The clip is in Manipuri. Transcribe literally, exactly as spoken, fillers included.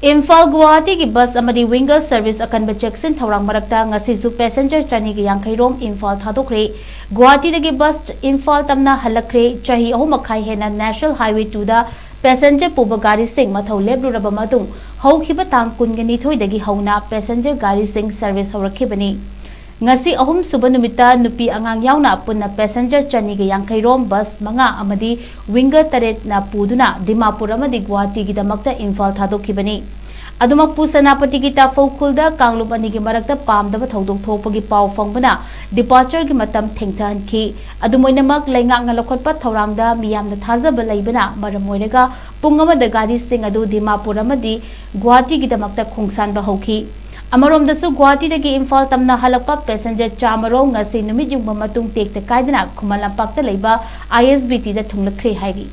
ꯏꯝꯐꯥꯜ ꯒꯨꯋꯥꯍꯥꯇꯤꯒꯤ ꯕꯁ ꯑꯃꯗꯤ ꯋꯤꯡꯒꯔ ꯁꯔꯚꯤꯁ ꯑꯀꯟꯕ ꯆꯦꯛꯁꯤꯟ ꯊꯧꯔꯥꯡ ꯃꯔꯛꯇ ꯉꯁꯤꯁꯨ ꯄꯦꯁꯦꯟꯖꯔ ꯆꯅꯤꯒ ꯌꯥꯡꯈꯩ ꯔꯣꯝ ꯏꯝꯐꯥꯜ ꯊꯥꯗꯣꯛꯈ꯭ꯔꯦ꯫ ꯒꯨꯋꯥꯍꯥꯇꯤꯗꯒꯤ ꯕꯁ ꯏꯝꯐꯥꯜ ꯇꯝꯅ ꯍꯜꯂꯛꯈ꯭ꯔꯦ꯫ ꯆꯍꯤ ꯑꯍꯨꯝ ꯃꯈꯥꯏ ꯍꯦꯟꯅ ꯅꯦꯁꯅꯦꯜ ꯍꯥꯏꯋꯦ ꯇꯨꯗ ꯄꯦꯁꯦꯟꯖꯔ ꯄꯨꯕ ꯒꯥꯔꯤꯁꯤꯡ ꯃꯊꯧ ꯂꯦꯞꯂꯨꯔꯕ ꯃꯇꯨꯡ ꯍꯧꯈꯤꯕ ꯇꯥꯡ ꯀꯨꯟꯒ ꯅꯤꯊꯣꯏꯗꯒꯤ ꯍꯧꯅ ꯄꯦꯁꯦꯟꯖꯔ ꯒꯥꯔꯤꯁꯤꯡ ꯁꯔꯚꯤꯁ ꯍꯧꯔꯛꯈꯤꯕꯅꯤ꯫ ꯉꯁꯤ ꯑꯍꯨꯝꯁꯨꯕ ꯅꯨꯃꯤꯠꯇ ꯅꯨꯄꯤ ꯑꯉꯥꯡ ꯌꯥꯎꯅ ꯄꯨꯟꯅ ꯄꯦꯁꯦꯟꯖꯔ ꯆꯅꯤꯒ ꯌꯥꯡꯈꯩ ꯔꯣꯝ ꯕꯁ ꯃꯉꯥ ꯑꯃꯗꯤ ꯋꯤꯡꯒꯔ ꯇꯔꯦꯠꯅ ꯄꯨꯗꯨꯅ ꯗꯤꯃꯥꯄꯨꯔ ꯑꯃꯗꯤ ꯒꯨꯋꯥꯍꯥꯇꯤꯒꯤꯗꯃꯛꯇ ꯏꯝꯐꯥꯜ ꯊꯥꯗꯣꯛꯈꯤꯕꯅꯤ꯫ ꯑꯗꯨꯃꯛꯄꯨ ꯁꯦꯅꯥꯄꯇꯤꯒꯤ ꯇꯥꯐꯧ ꯈꯨꯜꯗ ꯀꯥꯡꯂꯨꯞ ꯑꯅꯤꯒꯤ ꯃꯔꯛꯇ ꯄꯥꯝꯗꯕ ꯊꯧꯗꯣꯛ ꯊꯣꯛꯄꯒꯤ ꯄꯥꯎ ꯐꯪꯕꯅ ꯗꯤꯄꯥꯔꯆꯔꯒꯤ ꯃꯇꯝ ꯊꯦꯡꯊꯍꯟꯈꯤ꯫ ꯑꯗꯨꯝ ꯑꯣꯏꯅꯃꯛ ꯂꯩꯉꯥꯛꯅ ꯂꯧꯈꯠꯄ ꯊꯧꯔꯥꯡꯗ ꯃꯤꯌꯥꯝꯅ ꯊꯥꯖꯕ ꯂꯩꯕꯅ ꯃꯔꯝ ꯑꯣꯏꯔꯒ ꯄꯨꯡ ꯑꯃꯗ ꯒꯥꯔꯤꯁꯤꯡ ꯑꯗꯨ ꯗꯤꯃꯥꯄꯨꯔ ꯑꯃꯗꯤ ꯒꯨꯋꯥꯍꯥꯇꯤꯒꯤꯗꯃꯛꯇ ꯈꯣꯡꯁꯥꯟꯕ ꯍꯧꯈꯤ꯫ ꯑꯃꯔꯣꯝꯗꯁꯨ ꯒꯨꯋꯥꯍꯥꯇꯤꯗꯒꯤ ꯏꯝꯐꯥꯜ ꯇꯝꯅ ꯍꯜꯂꯛꯄ ꯄꯦꯁꯦꯟꯖꯔ ꯆꯥꯝꯃ ꯔꯣꯝ ꯉꯁꯤ ꯅꯨꯃꯤꯠ ꯌꯨꯡꯕ ꯃꯇꯨꯡ ꯇꯦꯛꯇ ꯀꯥꯏꯗꯅ ꯈꯨꯃꯟ ꯂꯝꯄꯥꯛꯇ ꯂꯩꯕ ꯑꯥꯏ ꯑꯦꯁ ꯕꯤ ꯇꯤꯗ ꯊꯨꯡꯂꯛꯈ꯭ꯔꯦ ꯍꯥꯏꯔꯤ꯫